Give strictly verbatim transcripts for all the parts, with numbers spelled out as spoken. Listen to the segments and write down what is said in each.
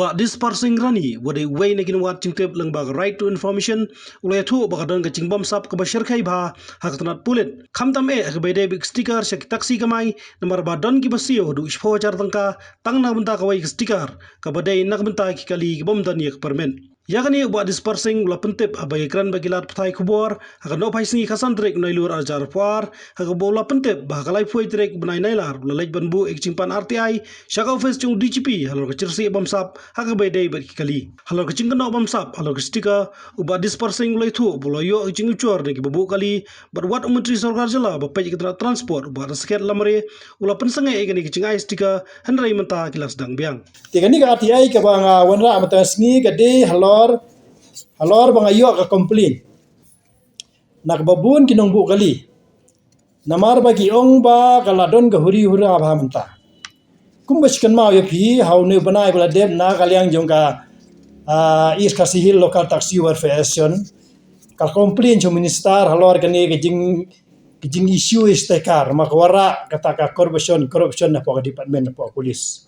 Bah Dispar Singh Rani, uba dei uwei na ki nongwad jingtip lyngba ka Right to Information, u la ïathuh ba ka don ka jingbamsap kaba shyrkhei bha ha ka tnat pulit, khamtam eh ha kaba ïadei bad ki sticker sha ki taxi kamai, namar ba don kiba siew haduh shiphew hajar tyngka tang na ka bynta kawei ka sticker, kaba dei na ka bynta ki kali kibym don ïa ka permit. Ïa kane u Bah Dispar Singh u la pyntip haba ïakren bad ki lad pathai khubor ha ka nohphai sngi khatsan tarik Nailur arhajar arphew ar, ha kaba u la pyntip ba ha ka laiphew tarik bnai Nailar u la leit ban buh ïa ka jingpan R T I sha ka ophis jong u D G P halor ka jingbamsap bamsap ha kaba ïadei bad ki kali. Halor ka jingkynnoh bamsap halor ka sticker, u Bah Dispar Singh u la ïathuh ba u la ïoh ka jingujor na kiba buh kali bad wat u Myntri Sorkar Jylla ba peit ïa ka tnat transport, u Bah Riskhet Lamare, u la pynsangeh ïa kane ka jingai sticker, hynrei mynta ki la sdang biang. Te kane ka R T I kaba nga wanrah mynta ka sngi ka dei halor, halor ba nga ïoh ka complain na kaba bun ki nongbuh kali. Namar ba ki ong ba ka la don ka huri hura bha mynta. Kumba shu kynmaw ïa phi, ha une u bnai ba la dep na ka liang jong ka, ah, East Khasi Hills Local Taxi Welfare Association, ka complain sha u minister halor kane ka jing, ka jing issue ïa sticker, namar ka wanrah kata ka corruption, corruption hapoh ka department, hapoh ka police.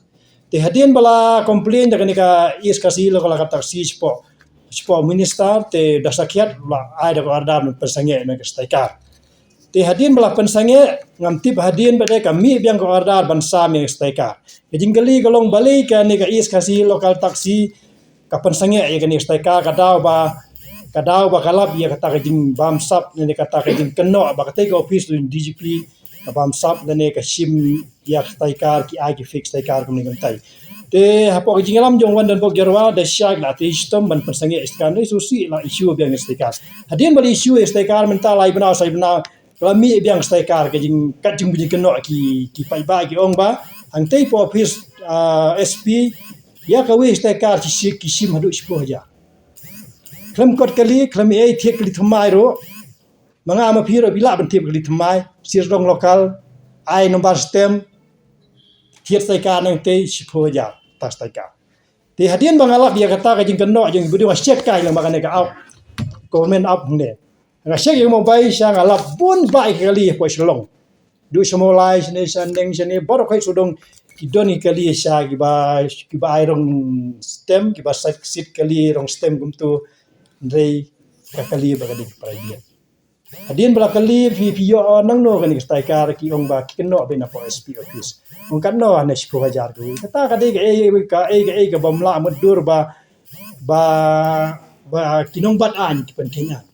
Te hadien ba la complain da kane ka East Khasi Hills Local Taxi shapoh, shapoh u minister, te da sakhiat la ai da ka order ban pynsangeh ïa ka sticker. Te hadien ba la pynsangeh, ngam tip hadien ba dei ka mih biang ka order ban sam ïa ka sticker. Ka jingkylli ka long balei kane ka East Khasi Hills Local Taxi ka pynsangeh ïa kane ka sticker, ka daw ba, ka daw ba ka lap ïa kata ka jingbamsap ne kata ka jingkynnoh ba katei ka ophis jong u D G P ka bamsap lane ka shim ïa ka sticker, ki ai ki fake sticker kumne kumtai. Te hapoh ka jingïalam jong u Wandonbok Jyrwa da shisha ki la trei shitom ban pynsangeh ïa ka sticker, ne shu sih la issue biang ïa ka sticker. Hadien ba la issue ïa ka sticker mynta lai bnai, sai bnai, ka la mih biang ka sticker, ka jing, ka jing, jingkynnoh ki, ki paidbah ki ong ba hangtei hapoh ophis, ah, S P, ïa kawei ka sticker ki shim, ki shim haduh shiphew hajar. Khlem kot kali, khlem ei thied kali thymmai ruh. Ma nga ma phi ruh phi lah ban thied kali thymmai, sir dong local, ai nombar stem, thied sticker nangtei shiphew hajar ta sticker. Te hadien ba nga lap ïa kata ka jingkynnoh jong i ba dei, nga check kai lang ba kane ka app, government app hangne. Nga check ïa ka mobile sha nga lap bun bah ïa ki kali hapoh Shillong. Duh sha Mawlai shane, sha Neng shane, baroh khoit sawdong ki don ki kali sha kiba, kiba ai rong stem, kiba sait sit kali rong stem kumtu. Hynrei ka kali ba ka dei private. Hadien ba la kylli phi, phi ïoh nangno kane ka sticker, ki ong ba ki kynnoh beit na poh S P office. Ong katno, hane shiphew hajar kawei. Kata ka dei kaei kaei ka, kaei kaei kaba ym lah mutdur ba, ba, ba ki nongbat aiñ ki pynkheiñ aiñ.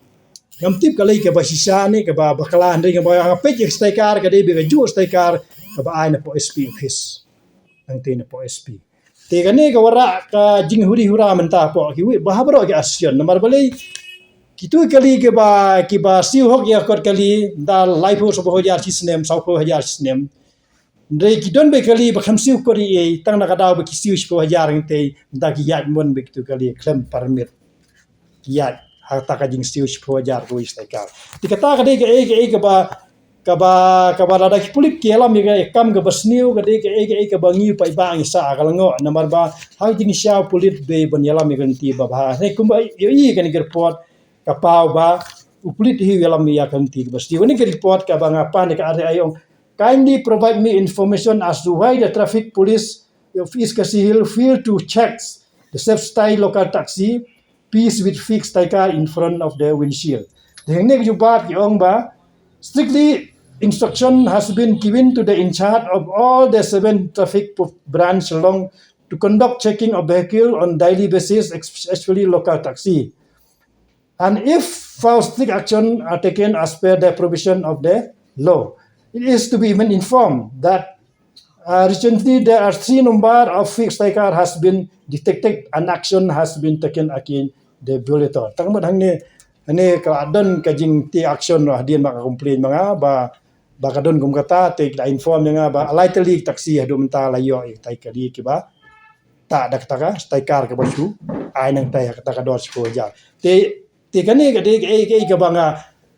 Ngam tip ka lei kaba shisha ne kaba bakla, hynrei kaba nga peit ïa ka sticker ka dei beit kajuh sticker kaba ai na poh S P office. Nangtei na poh S P. Te kane ka wanrah ka jinghuri hura mynta hapoh kiwei bha baroh ki association. Namar balei, kito ki kali kiba, kiba siew hok ïa ka kot kali, da laiphew, sawphew hajar shi snem, sawphew hajar shi snem. Hynrei ki don beit kali ba khlem siew kot ei ei, tang na ka daw ba ki siew shiphew hajar nangtei, da ki ïaid mon beit kito ki kali khlem permit. Ki ïaid ha kata ka jingsiew shiphew hajar kawei sticker. Te kata ka dei kaei kaei kaba, kaba, kaba lada ki pulit ki ïalam ïa ka kam kaba sniew, ka dei kaei kaei kaba ngi paidbah ngi sah ka lyngngoh, namar ba ha ka jingshisha u pulit dei ban ïalam ïa ka lynti ba bha. Hynrei kumba ïohi kane ka report ka paw ba u pulit hi u ïalam ïa ka lynti kaba sniew. Kane ka report kaba nga pan ïa ka R T I ong, kindly provide me information as to why the traffic police of East Khasi Hills fail to check the safe style local taxi piece with fixed sticker in front of the windshield. Te hangne ka jubab ki ong ba, strictly instruction has been given to the in charge of all the seven traffic po-, branch Shillong to conduct checking of vehicle on daily basis, ex-, especially local taxi. And if found, strict action are taken as per the provision of the law. It is to be even informed that, uh, recently there are three number of fake sticker has been detected and action has been taken against the violator. Tang mut hangne, hangne ka don ka jing take action ruh hadien ba ka complain ma nga ba, ba ka don kum kata, te ki la inform ïa nga ba lai tylli ki taxi haduh mynta la ïoh ïa kitai ki kali kiba ta da kata ka sticker kaba shu ai nangtai ha kata ka dor shiphew hajar. Te, te kane ka dei kaei kaei kaba nga,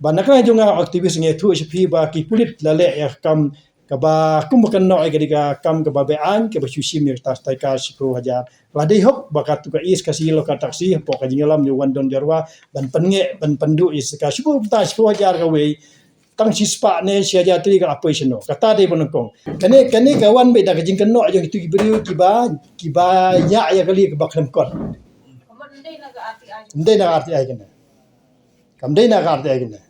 ba na ka jong nga activist nga ïathuh sha phi ba ki pulit la leh ïa ka kam kaba kum ba kynnoh ïa ka dei ka kam kaba be-aiñ kaba shu shim ïa kata sticker shiphew hajar. La dei hok ba katu ka East Khasi Hills Local Taxi hapoh ka jingïalam jong u Wandon Jyrwa ban pynngeh, ban pynduh ïa ka sticker shiphew, ta shiphew hajar kawei. tang shispah ne shi hajar tylli ka la poi shano. Kata dei ba nyngkong. Kane, kane ka wan beit da ka jingkynnoh jong kitu ki briew kiba, kiba ïa ïa kali kaba khlem kot. Ym dei na ka R T I kane. Kam dei na ka R T I kane.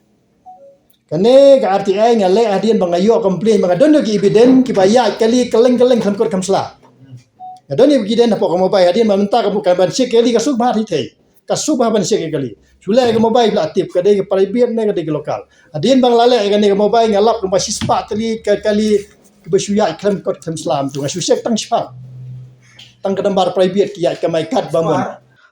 Kane ka R T I nga leh hadien ba nga ïoh complain ba nga don ki evidence kiba ïa kali kylleng kylleng khlem kot khlem sla. Nga don ki evidence hapoh ka mobile hadien ba mynta ka ban check kali ka suk ba hi thei. Ka suk ba ban check kali. Shu leh ka mobile la tip ka dei ka private ne ka dei ka local. Hadien ba nga la leh kane ka mobile nga lap kumba shispah tylli ka kali kiba shu ïa khlem kot khlem sla tu nga shu check tang shispah. Tang ka nambar private ki ïa ka mai kat ba mon.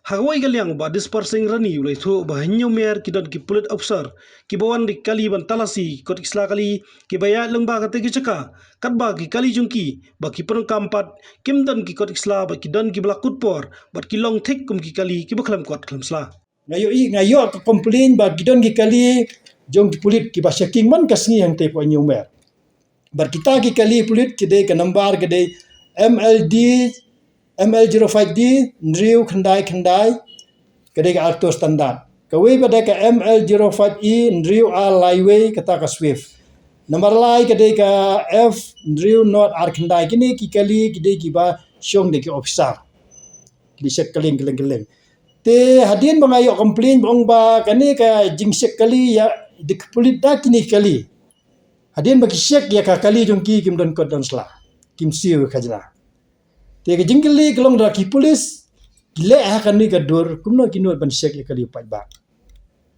Ha kawei ka liang u Bah Dispar Singh Rani u la ïathuh ba hynñiew mer ki don ki pulit officer kiba wan da ki kali ban talasi ki kot ki sla kali kiba ïaid lyngba kata ka jaka katba ki kali jong ki ba ki pyndonkam pat kim don ki kot ki sla bad ki don kiba la kut por bad ki long thik kum ki kali kiba khlem kot khlem sla. Nga ïohi, nga ïoh ka complain ba ki don ki kali jong ki pulit kiba checking man ka sngi hangtei hapoh Hynñiew Mer. Bad kita ki kali pulit ki dei ka nambar ka dei M L D, M L zero five D hynriew khyndai khyndai, ka dei ka auto standard. Kawei pat dei ka M L zero five E hynriew ar lai wei, kata ka Swift. Nambar lai ka dei ka F hynriew nod ar khyndai. Kine ki kali ki dei kiba shong da ki officer. Ki dei check kylleng kylleng kylleng. Te hadien ba nga ïoh complain ba ong ba kane ka jingcheck kali ïa da ki pulit da kine ki kali. Hadien ba ki check ïa ka kali jong ki kim don kot don sla. Kim siew khajna. Te ka jingkylli ka long da ki pulit ki leh ha kane ka dur kumno ki nud ban check ïa kali paidbah.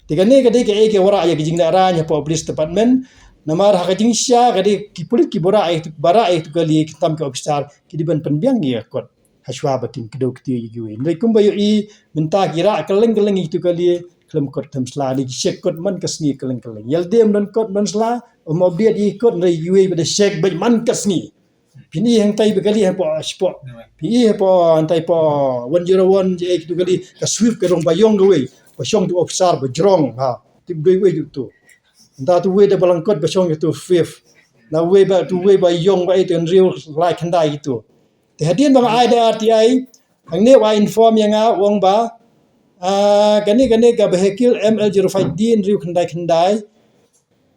Te kane ka dei kaei ka wanrah ïa ka jinglehraiñ hapoh police department. Namar ha ka jingshisha ka dei ki pulit kiba rah ïa kitu, ba rah ïa kitu kali, khamtam ki officer ki dei ban pynbiang ïa ka kot hashwa ba kin kdew kti ïa kiwei. Hynrei kumba ïohi mynta ki rah kylleng kylleng ïa kitu kali khlem kot khlem sla, ne ki check kot man ka sngi kylleng kylleng. Ïa lade ym don kot don sla, ym update ïa ki kot, hynrei kiwei ba da check beit man ka sngi. Phin i hangtai ba kali hapoh, hapoh. Phin i hapoh hangtai hapoh one zero one je kitu kali ka Swift ka rong ba ïong kawei. Ba shong tu officer ba jrong ha. Tip dei wei tu. Nda tu wei da ba lyngkot ba shong tu Swift. Na wei ba tu wei ba ïong ba itu hynriew lai khyndai itu. Te hadien ba nga ai da R T I hangne wa inform ïa nga u ong ba, ah, kane kane ka vehicle M L zero five D hynriew khyndai khyndai.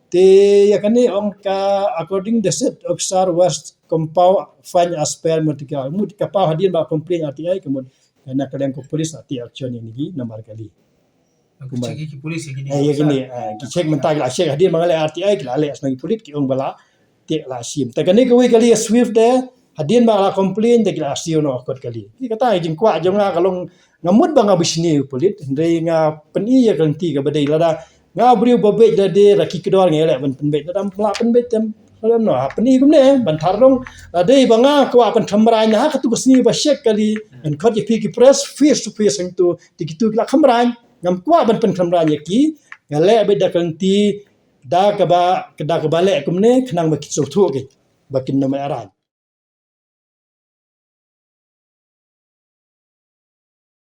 Te ïa kane ong ka according the said officer was compound fine as per mut ka mut ka paw hadien ba complain R T I ka mut na ka liang ka police la take action ïa kine namar kali. Kumba ki check ïa ki police ïa kine. Eh, ïa kine, eh, ki check mynta ki la check hadien ba nga leh R T I ki la leh shnong ki pulit ki ong ba la take la shim. Te kane kawei kali ïa Swift de hadien ba la complain de ki la siew noh kot kali. Ki kata ïa jingkwah jong nga ka long nga mut ba nga bishni u pulit hynrei nga pyni ïa ka lynti kaba dei lada nga briew ba beit lade da ki kdor nga ïaleh ban pynbeit lada ym lah pynbeit tem. Lada ym noh ha pyni kumne ban thar dong lade ba nga kwah ban thamrai na ha katu ka sngi ba check kali ngan khot ïa phi ki press face to face hangtu te kitu ki la khamrai. Ngam kwah ban pynkhamrai ïa ki, nga leh beit da ka lynti da kaba, da kaba leh kumne khnang ba kin sngewthuh ki ba kin ym ïa rang.